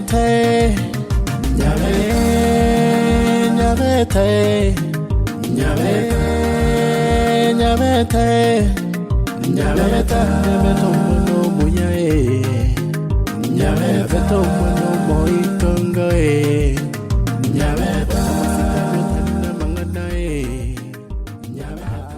Nyabete, Nyabete, Nyabete, Nyabete, Nyabete, Nyabete, Nyabete omwana omuya eh. Nyabete omwana omoitongo eh. Nyabete omosikani otari namang'ana eh. Nyabete.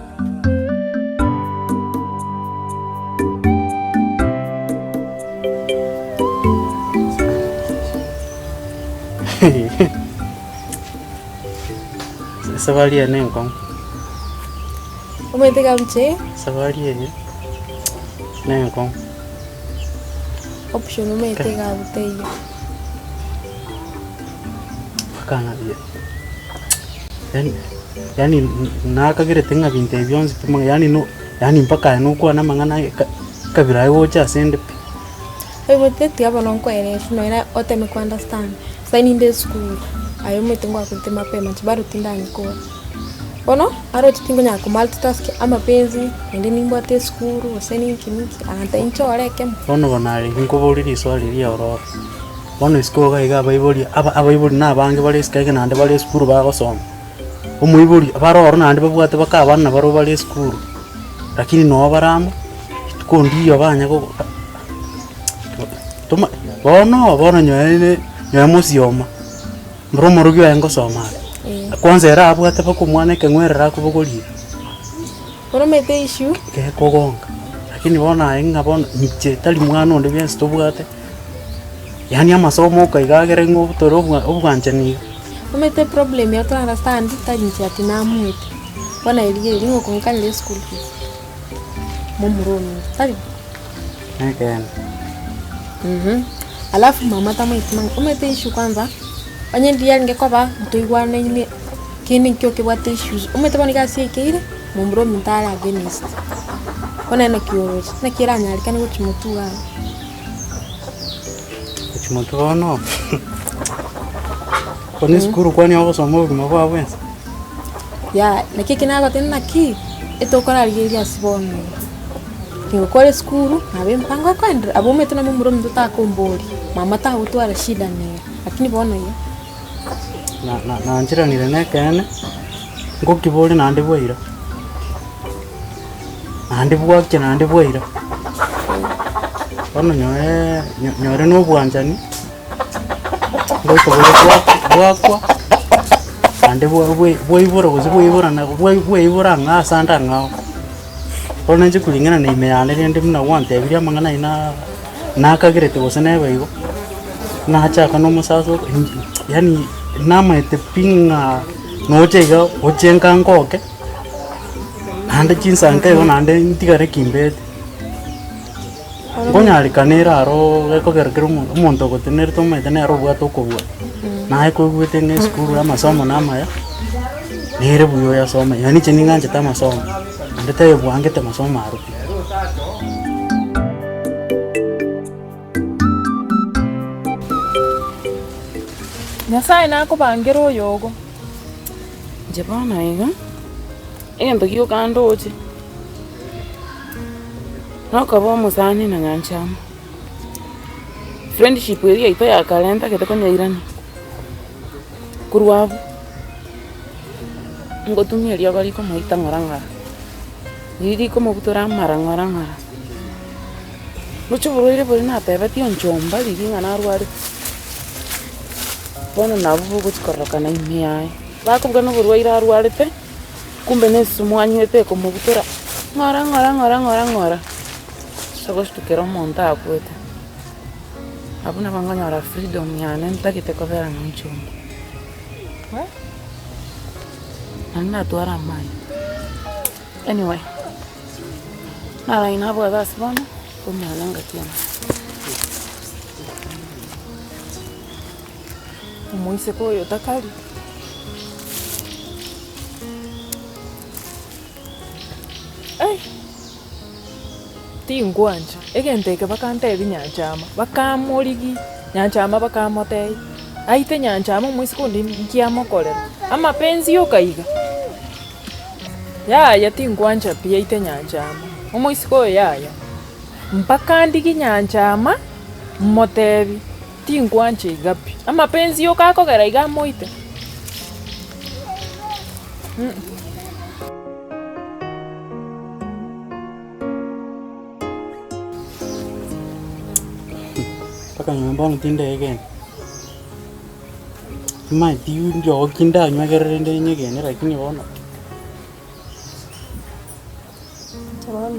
Esabari eye nenkong'u, Omanyete kabuche esabari eye nenkong'u. option omanyete ekabu teiyo. Mpaka ng'a yaani yaani nakagerete ng'a binto ebi bionsi pi yaani no yaani mpaka aye nokwane amang'ana aye eka ekabira aye gocha ase 'nde pi. Omanyete tiga bono nkoerese nonya oteme ko understand, sai ninde esukuru, aye omanyete ngwakorete mapema inche bado tindanyekora. Bono aroche tinkonyara ko multitask amapenzi, naende nimbwate esukuru gose ninki ninki, agantebia nchore ekemo. Bono bono aye nkoborie riswali riaororo, bono isiko iga iga abaibori aba abaibori na abange bare isiko iga naende bare esukuru bagosoma, omoibori bare ororo naende babwate baka abana nabarobwo bare esukuru, lakini noo bare amo, rituko ndiyo banya gogo toma bono bono nyowe nyowe mosioma, mboro omorogi oye ngosoma are, kwanza ere abwate mpaka omwana ekeng'werere akobogoria. Bono omanyete issue. Gekogonga, lakini bono aye ng'a bono inche tari mwana onde bwensi tobwate, yaani amasomo oka iga agere ng'a obutore obwa obwanchani iga. Omanyete problem ya to understand tari inche ati namuete, bono rigereria ng'a okonkanera eschool fees. Momura ominto, tari bo? Nekeene. Mh, alafu mama tamanyeti mang'ana, omanyete issue kwanza, onye ndiria yarenge koba ntoigwanaine, kende nkio kebwate issues, omanyete bono iga ase yaikeire, momura ominto are against. Bono naki oroche, naki eranyarekane gochia motwe iga abwo. Gochia motwe bono, bono esukuru kwani ogosoma obogima bwao bwensi? Yaya, naki eke nagotebia naki, etokorarigereria ase bono iga. Nigokora esukuru, nabo emipango ekoenderera, abwo omanyete nabo momura omonto takomboria, mama tagotwara shida nere, lakini bono iga. Na- na- nancheranire na ekeene, ngokibore naende bwaira, naende bwakia naende bwaira. Bono nyowe nyore na obwanchani. Ngoika bore bwakwa, naende bwaibora gose bwaiborana bwaibora ang'e ase ande ang'ao. Bono inche kulingana na ime yane rende buna gwantebirie amang'ana ayio na nakagerete gose nebe igo, nachaka na omosacha oko yaani namaete pi ng'a nocha iga oche nka ngoke, naende chinsa nke igo naende ntigare kimbete. Nkonyarekana ere aro gekogera kera omonto, omonto ogotenerete omanyete nere obwate okobua, naye koigwete ng'a esukuru amasomo namaya, nere buya oyasome, yaani inche ning'anchete amasomo, naende tari bwangete masomo aro pi. Nyasae nakobangere oyogo. Inche bono iga, egento gioka ndoche. Nokoba omosani na nyanchama, friendship eria yaito ya kare ntagete konyeirania, korwa abwo, ngotumia eriogo rikomoita ng'ora ng'ora, riria rikomobutora amara ng'ora ng'ora. Roche oborwaire boria natebetie onchomba riria ng'a narwarete, bono nabwo bogochi kororekana ime yaye, bakobuga na oborwaire arwarete. Kumbe nesumu anywete ekomobutora ng'ora ng'ora ng'ora ng'ora ng'ora, ase goshtukera omonto akwete. Abwo nabo nkonyora freedom yane ntagete kobera nochungu. Naende natwara amani. Anyway, narayi nabwate ase bono, omwana ngaki ende. Omoiseke oyo takari. Ai, tingwancha, egento eke bakantebia nyanchama, bakamorigia, nyanchama bakamotebia, aite nyanchama omoiseke onde nki amokorera, amapenzi yoka iga, yaya tingwancha pi aite nyanchama, omoiseke oyo yaya, mpaka ndigie nyanchama, motebie. Tinkwancha iga pi, amapenzi yoka akogera iga amoite. Mpaka nonye bono tindegena, timanyeti ndiogo ki ndanywa ekero rende nyegene lakini bono. Inche bono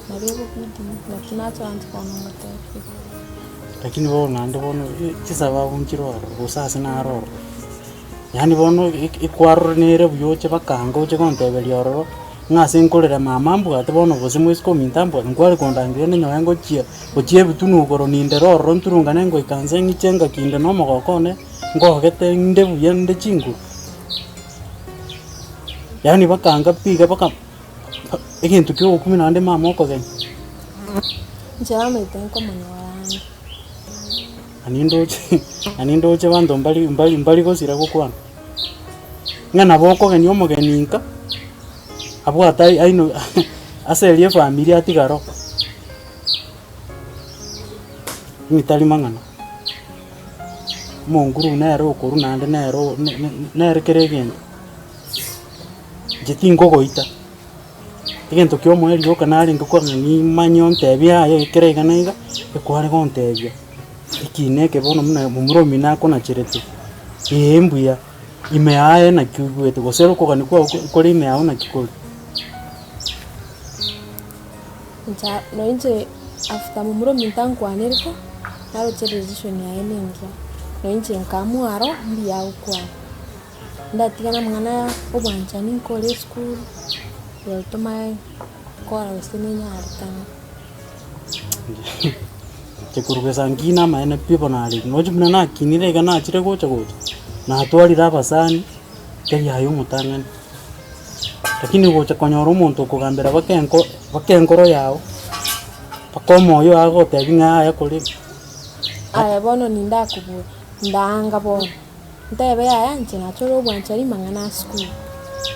nari egobidi naki nachaanche bono ngotebie. Lakini bono naende bono chisababu nchire ororo gose ase naro ororo, yaani bono ekwarora nere buya oche bakanga oche gonteberia ororo, ng'a ase nkorera mama mbwate bono gose moiseke ominto ambwate nkware kondangeria ninyoe ngochia gochia ebitunu igoro nindere ororo nturungane ngoika nse ng'iche ngaki inde na omogoko one, ngogete inde buya inde chinguru. Yaani bakanga pi iga baka egento kia ogokumia naende mama okogenya. Inche bamaete nkomonyora ande. Nani ndoche nani ndoche abanto mbari mbari mbari gosira gokwana, ng'a nabo okogenia omogeni nka, abwate ai aino ase eria efamiri atigare oo, inwe tari mang'ana. Omonguru nere okorwa naende nere o ne- ne nere kera egento, inche tinkogoita. Egento kia omoerio gioka narenge kogania nimanye ontebie yaya ekere iga na iga, ekware gontebia, ekina eke bono buna momura omino akonacherete, ee mbuya, ime yaye naki oigwete, gose okogania kwago kore ime yago naki kore. Inche nonye inche after momura ominto ankwanerete, naroche decision yaye nengiya, nonye inche nkamwara aro mbuya agokwana. Ndatigane amang'ana ya obwanchani nkore esukuru, rirorio tomanye kora gose nenyarekane. Inche korwa gesa nkine amaene pi bono arenge, nochi buna nakinire iga nachire gocha gocha, natwarire abasani, tari aye omotang'ani. Lakini gocha konyora omonto okogambera baka enko baka enkoro yago, baka omoyo oye agotebia ng'a yaya kore iga. Aye bono nindakobua, ndaanga bono. Ntebe yaya inche nachore obwanchani mang'ana a sukuru.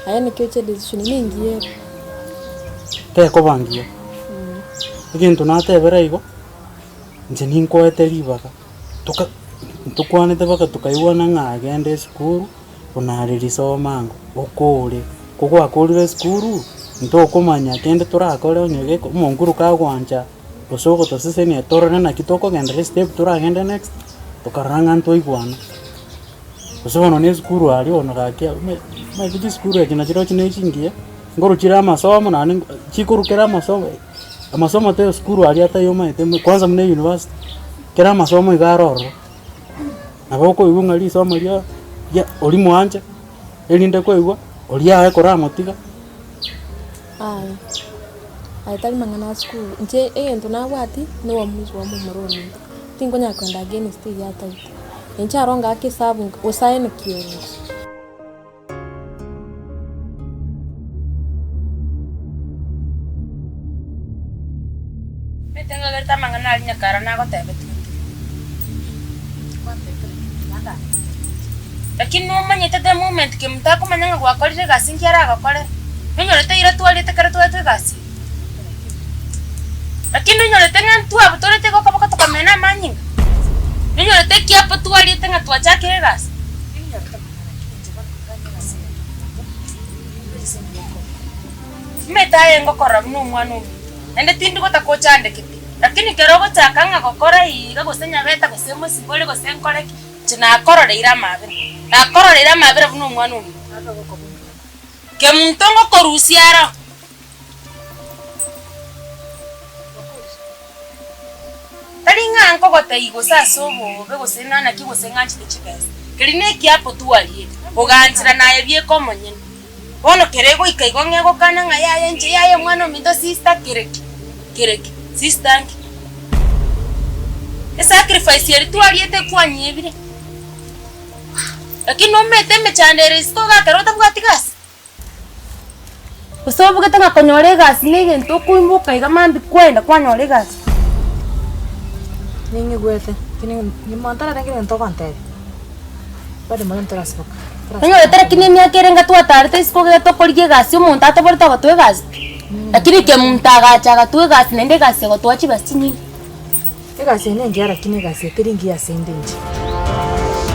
Aye naki oche decision nengiya ere. Tekoba ngiya. Egento natebera igo, inche ninkoete ribaga, toka ntokwanete mpaka tokaigwana ng'a agende esukuru, buna are risoma ango, okore. Ko gwakorire esukuru, ntokomanya kende torakore onye geko omonkuru kagwancha. Gose ogotosesenia torore naki tokogenderera estep toragende next, tokarora ng'a ntwaigwana. Gose bono na esukuru aria bono gaki omanyete chisukuru echi nachirochio na echingiya, nkorwa chire amasomo naende chikorwa kera amasomo, amasomo taiyo sukuru aria ataiyo omanyete kwanza buna eyunivasiti, kera amasomo iga aro ororo. Nabo okoigwa ng'a risomo ria ria oria mwanche, erinde koigwa, oria aye koramotiga. Aya, aye tari mang'ana a sukuru, inche egento nabwati na oboamuzi bwa momura ominto, tinkonyara kogenda against eria atagete. Inche aro ngake esabu gose aye naki orenge. Omanyete ng'agerete amang'ana aria nyakara nagotebetie Lakini nomanyete the moment kemonto akomanya ng'a gwakorire egasi nki aragokorere, nonyorete eira twariete ekero twaetwe egasi eye. Lakini nonyorete ng'a ntwabutorete igo okoboko tokamena amanyinga, nonyorete ekiapo twariete ng'a twachakire egasi. Omanyete aye ngokorora buna omwana ominto, naende tindi gotaka ochandeke pi, lakini ekero ogochaka ng'a gokora iga gose nyabeta gose mosibore gose nkore ki, inche nakororeire amabera, nakororeire amabera buna omwana ominto. Kemunto ngokorusia aro. Tari ng'a nkogotebia gose ase obobe gose ng'a naki gose ng'anchete chibesa, keria nekiapo twariete, ogancherana aye bieka omonyene. Bono kere egoika igo ng'a egokana ng'a yaya inche yaya omwana ominto sister kere ki? Kere ki? Sister nki? Esacrifice eria twariete kwanyebire, lakini nomanyete emechando ere isiko iga ekero otabwati gasi. Gose obugete ng'a konyora egasi na egento okoimoka iga mambia kwaenda kwanyora egasi. Ning'igwete, lakini nyuma ntararenge egento ogontebia, bado mono ntorasoka. Onyorete lakini emiaka ere enga twatarete isiko iga tokorigia egasi omonto ataborete agotoa egasi pi, lakini kemunto agacha agatoa egasi naende egasi egotoa chibesa chinyinge. Egasi eye nengiya lakini egasi eye teri ngiya ase inde inche.